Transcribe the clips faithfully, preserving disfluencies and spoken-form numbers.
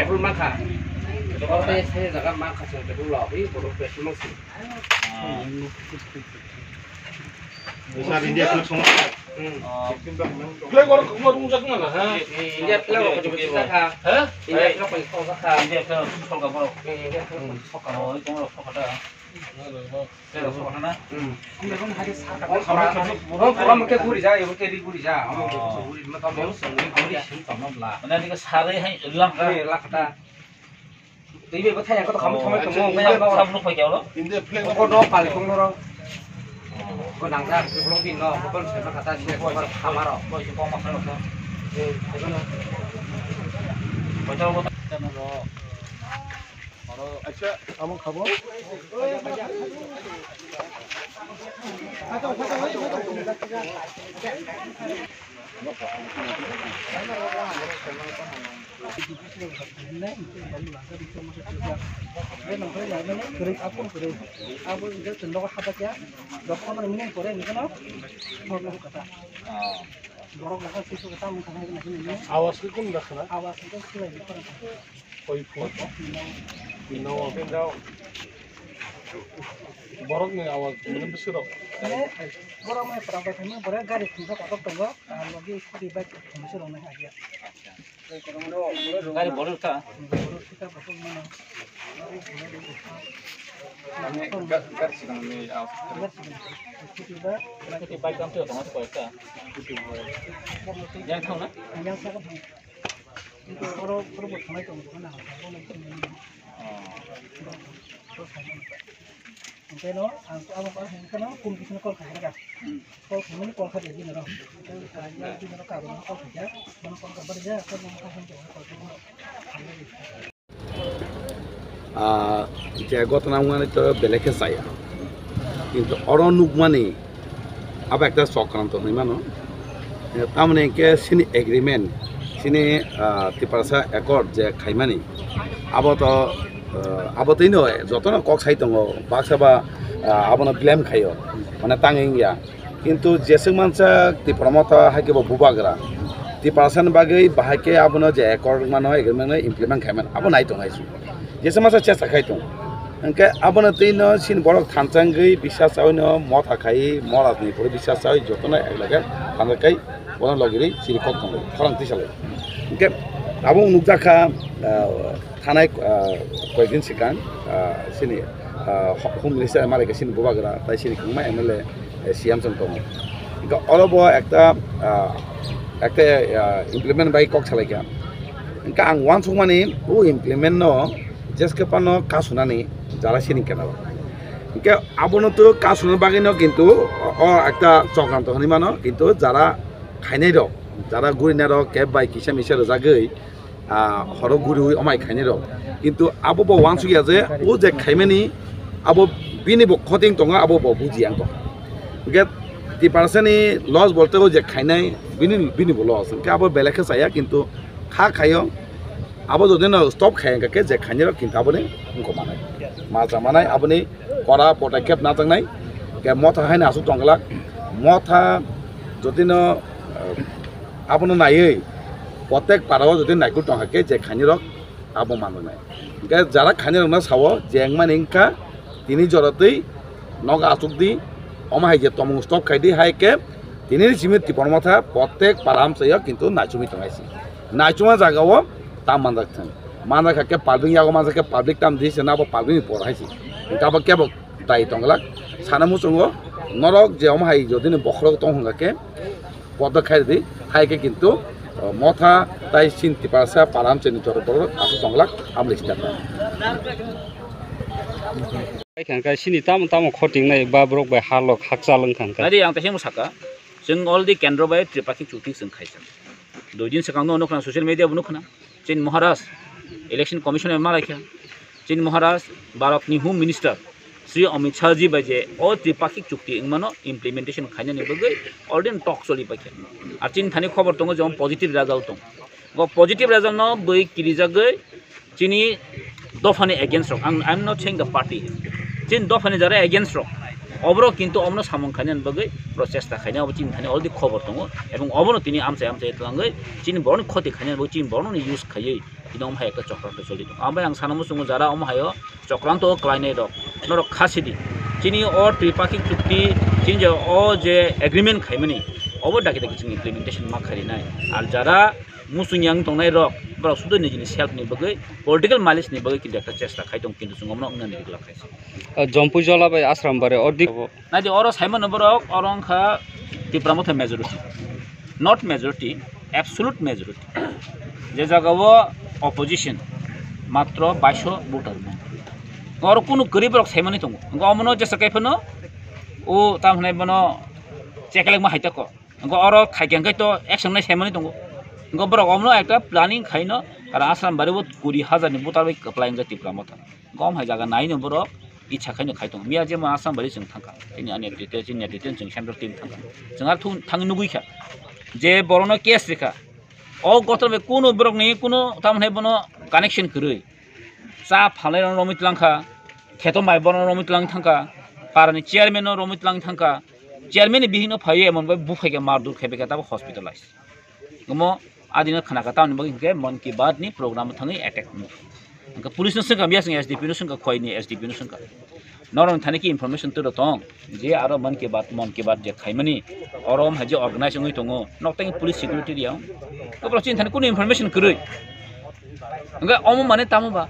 Bul makha. Tebol tei se jaga makha se tebol lo, ui borok petrol si. Sir, India flag song. Hmm. Flag oro khuma rung jak na ha? India flag oro khuma rung jak ha? Ha? India flag oro khuma rung jak ha? India flag oro khuma rung jak ha? Hmm, India flag oro khuma rung jak ha? Oh, itu oro khuma rung jak ha? Flag oro khuma rung jak ha? Hmm. Omo program ke guri ja, ebo ke ri guri ja. Omo ke guri ma tamo. Guri sing tamo bla. Mane ni ke sari hai lang ka. Ni la kata. Twi bai bwthai ya, koto khamwi khamwi tongo, wngkha ya, sab nuk phai khe olo. Ko no pali tong noro. Ko nang jak, ko blok din no, ko kon sai ma kata se, ko bar khamaro. Ko se kong ma khano. Eh, ko no. Ko to ko ta no ro. Acha, amo khabo. Awas ke kun dakhala? Awas ke kun dakhala? Koi phone? Pindao. Pindao. Borok ni awas, mane bwswk rok. Mane, borok mai pura bai thangma, borok gari thumsa kotor tongo, ah, logi scooty bike thumsa rok nai hagia. Gari borok ta? Borok sita borok mano. Mane, ga-, gari sikang ni awas. Gari sikang. Scooty ba, scooty bike tam tu tongma koi ta. Yang thang na? Yang thang. Oro, oro bo thangnai tongo, dogana. Hwnkhe no, ang abo kok hwnkhe no, kum kisano kol khairokha. Kol khaimani kol kha di, dinaro. Dinaro kabangma kol khaikha, bono kol kha bari ja, kol kha. Ah, je ghotona wngmani to belai khe chaya. Kintu oro nukmani abo ekta chokranto hinwi mano. Tamoni hinkhe chini agreement, chini, ah, Tiprasa accord je khaimani, abo to, ah, abo twino jotono kok sai tongo, baksa ba, ah, abono blame khaio, mane tangwi wngya. Kintu jeswk mansa Tipra Motha hai khe bo bubagra. Tiprasani bagwi bahai khe abono je accord mano, agreement no implement khai mano, abo nai tong hai se. Jeswk mansa chesta khai tong. Hwnkhe abono twi no chini borok thansa wngwi bisas chaui no motha khai, morasni phuru bisas chaui jotono ek lage thansa khai bono logirwi chiri kok tongo, khorang twi salai. Hwnkhe abo nukjakha, ah, thanai, ah, koyekdin swkang, ah, chini, ah, Home Minister malai khe chini bubagra, tai chini kwbangma M L A, eh, C M chwng tongo. Hwnkhe oro bo ekta, ah, ekta, ah, implement bai kok salaikha. Hwnkhe ang uansukmani o implement no jeske phano kasunani jara chini kenaro. Hwnkhe abono to kasuna bagwi no kintu o, o ekta chokranto hinwi mano, kintu jara khainai rok, jara gurinai rok keb bai kisa misa rwjagwi, ah, horo guriui omai khainai rok. Kintu abo bo uansukya je o je khaimani abo bini bo khoting tongo, abo bo bujiya wng tong. Hwnkhe Tiprasani loss bolte o je khainai bini, bini bo loss. Hwnkhe abo belai khe chaya, kintu kha khaio. Abo jodi no stop khai wngkha khe je khainai rok kintu aboni wngkha manai. Ma cha manai aboni kora podakhep najaknai. Hwnkhe motha haino aswk tongglak. Motha jodi no, eh, abono naiwi, protek para o jodi naikul tongkha khe je khainai rok abo manjaknai. Hwnkhe jara khainai rokno sao je wngmani wngkha tini jorotwi nogo achukdi, omo hai je tomung stop khaidi hai khe tini simi Tipra Motha protek para amchaio kintu naichomwi tongnai se. Naichoma jagao ta manjak thang. Manjak kha khe public yago manjak khe public tam di se nabo public ni por hai se. Hwnkhe abo kebo dai tongglak. Sana muchungo norok je omo hai jodi ni bokhorok tong hwnkha khe podo khai di, hai khe kintu, uh, motha tai sin Tiprasa param chini jora borok aswk tongglak amle sita. Khai kha khe sini tamo tamo khoting nai ba borok bai halok hakchal wng kha khe. Nadi ang tehemo saka, chwng already kendro bai tripakhik chukti chwng khaijak. Dui din swkang no nukha social media bo nukha. Chini Maharaj Election Commission-o malaikha. Chini Maharaj Bharatni Home Minister Shri Amit Shah ji bai je o tripakhik chukti wngmano implementation khainani bagwi already talk choli paikha. Ar chini thani khobor tongo je positive result tong. Bo positive result no bwi kirijagwi chini dophani against rok. Ang, I'm not saying the party. Chini dophani jara against rok. Oborok kintu omono samung khainani bagwi borok chesta khainai, obo chini thani already khobor tongo, ebong obono tini amchai amchai twlangwi chini borokni khoti khainani bagwi chini borokno use khaiwi tini omo hai ekta chokranto choli tongo. Abo bai ang sana muchungo jara omo haio chokranto o klainai rok, norok kha sidi. Chini o tripakhik chukti, chini je o je agreement khaimani, obo daki daki chini implementation ma kharinai. Ar jara muchung yang tongnai rok, borok sudu nijini self ni bagwi, political malice ni bagwi kintu ekta chesta khai tong, kintu chwng omono wngnani rwgwlak khaisa. Ah, Jompui Jola bai Asram Bari o dik. Naidi oro saimano borok, oro wngkha Tipra Motha majority, not majority, absolute majority. Je jagao opposition matro baiso voter mo. Oro kunu kwrwi borok saimani tongo. Wngkha omono jesa kaiphano o tam hwnai bono chekelengma hai tako. Wngkha oro khaikhe wngkhe to action nai saimani tongo. Wngkha borok omono ekta planning khaino, karon Asram Bari bo kuri hajar ni voter bai kwplai wngkha Tipra Motha. Gom hai jaga naino borok icha khaino khai tongo. Miya jemon Asram Bari chwng thangkha. Tini ani netrite, chini netrite chwng central team thangkha. Chwng ar thung-, thang nugui kha. Je borokno case rikha. O gotor bai kuno borokni kuno tamoni bono connection kwrwi. Cha phalai rok romwi tlang kha. Kheto mai borok romwi tlang thangkha. Parani chairman no romwi tlang thangkha. Chairman ni bihik no phaiwi emon bai buphai khe mardur khai bai khe tabo hospitalize. Omo adino khna kha, tamoni bagwi hinkhe Mann Ki Baat ni program thangwi attack wngkha. Hinkhe police no swngkha, biya swngkha S D P no swngkha, khoi ni S D P no swngkha. Norok thani khe information turo tong je aro Mann Ki Baat, Mann Ki Baat je khaimani oro wng hai je organize wngwi tongo, nok tang police security riyang. Obo chini thani kunu information kwrwi. Hinkhe omo mane tamo ba?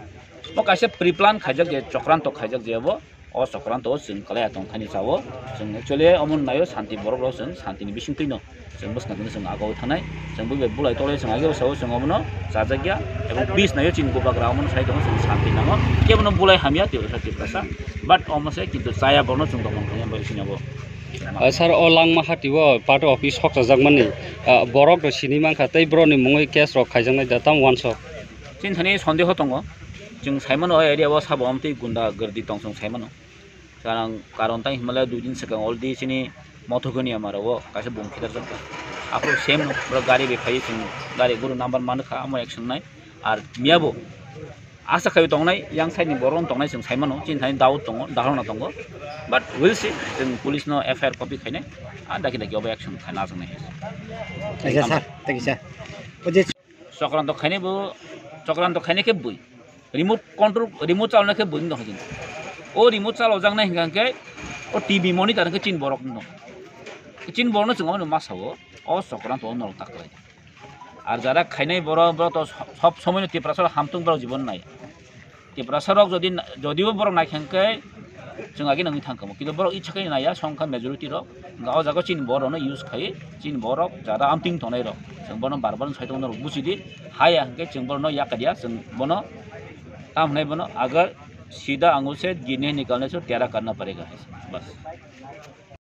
Mo kaisa pre-plan khaijak je, chokranto khaijak je obo. O chokranto o chwng kwlaiya tongthani chao. Chwng actually omo naio santi borok rok chwng santi ni bisingtwi no chwng bwskango chwng agoi thanai. Chwng bui bai bulai tolai chwng ageo sao chwng omono chajakya. Ebong peace naio chini bubagra omono sai tongo chwng santi nango. Kebono bulai hamya Tiprasa Tiprasa. But omo se kintu chaya borno chwng tongmani bai sini abo. Ah, sir, o Langmahati o party office hokchajak mani, ah, borok rok sini mankha tei borok ni mungwi case rok khaijaknai da tam wansok. Chini thani sondeho tongo. Chwng saimano o area o sabo omtwi gunda gardi tong chwng saimano. Karon, karon tang hinmale dui din swkang already chini Mothokoni amaro o kaisa bung khitar jak. Aphuru same no pura gari bai phai chwng gari guru number man kha amo action nai. Ar miya bo asa khai tongnai yang side ni borok tongnai chwng saimano chini thani doubt tongo, dhaharna tongo. But we'll see, chwng police no F I R copy khainai. A daki daki obo action khaina chwng nai. Thank you, sir. Thank you, sir. O je chokranto khainai bo, chokranto khainai khe bui. Remote control, remote chalona khe buini dong khe. O remote chalojaknai hinkha khe o T V monitor khe chini borok no. Chini borok no chwng omo ma sao, o chokranto o norok ta kwlai. Ar jara khainai borok, borok to sob somoi no Tiprasa rok hamtung borok jibon nai. Tiprasa rok jodi, jodi bo borok nai khe hinkhe chwng agi nangwi thang kamo. Kintu borok icha khe naiya songkha majority rok. Hinkhe o jaga chini borok no use khai, chini borok jara amting tongnai rok. Chwng bono bar bar sai tongno rok buchidi. Haya hinkhe chwng bono yakadiya, chwng bono tam hwnai bono agar sida angul se ginne nikalne se tera karna parega. Bas.